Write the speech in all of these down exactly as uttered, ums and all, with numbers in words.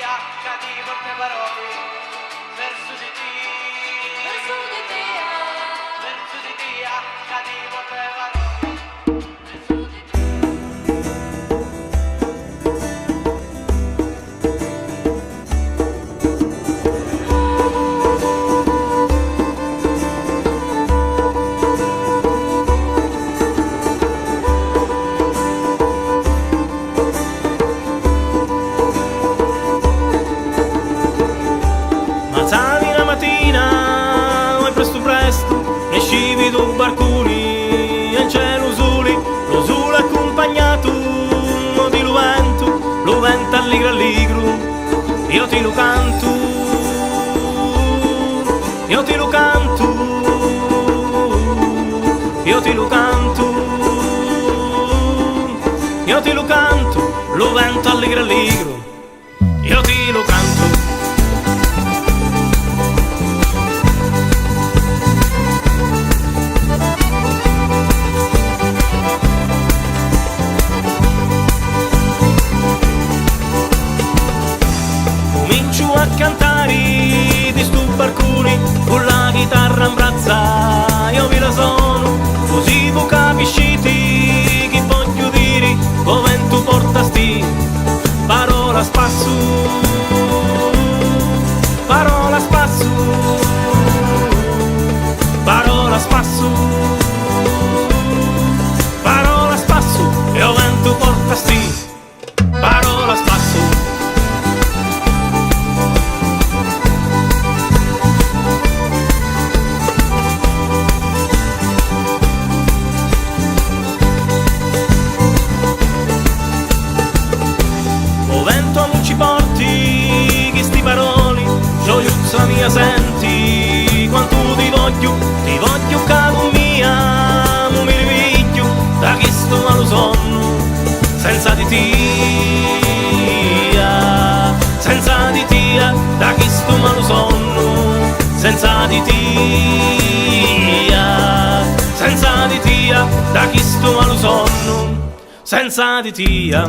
Ca ti porta i paroli versu di tia. Versu di tia. Versu di tia, ca ti porta i paroli. Matani na matina, oi prestu prestu, nescivi du barcuni, e 'n celu suli, lu suli accumpagnatu di lu ventu, lu ventu alligru alligru, io ti lu cantu, io ti lu cantu, io ti lu cantu, io ti lu cantu, lu ventu alligru alligru, io ti lu cantu. Cuminciu a cantari di stu barcuni, cu la ghitarra 'n brazza io vi la sonu, cusì vu capisciti chi vogghiu diri, cu ventu porta sti parola spassu, parola spassu, parola spassu, parola spassu, e u ventu porta sti parola spassu. O ventu, amu ci porti chisti paroli, gioiuzza mia, senti quantu ti vogghiu, ti vogghiu ca cu mia, amu mi rivigghiu da chistu malu sonnu, senza di tia, senza di tia, da chistu malu sonnu, senza di tia, senza di tia, da chistu malu sonnu, senza di tia.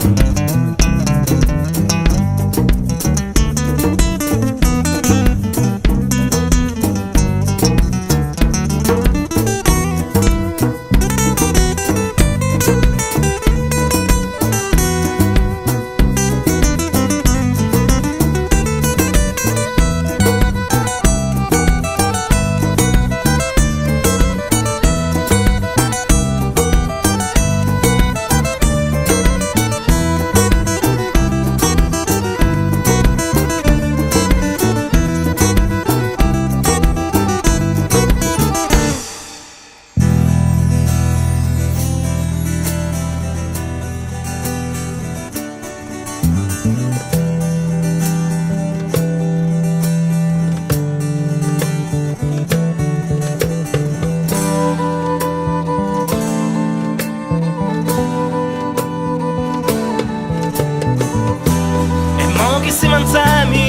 E mo chi simu 'nsemi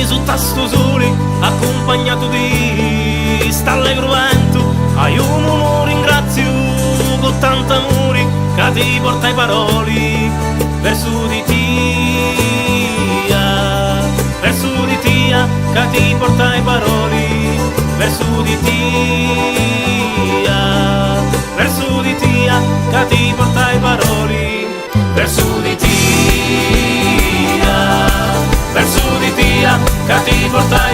sutta stu suli, accumpagnatu di st'allegru ventu, a iu mu ringraziu cu tant'amuri ca ti porta i paroli versu di tia, versu di tia ca ti porta i paroli, versu di tia, versu di tia ca ti porta i paroli, versu di tia, versu di tia ca ti porta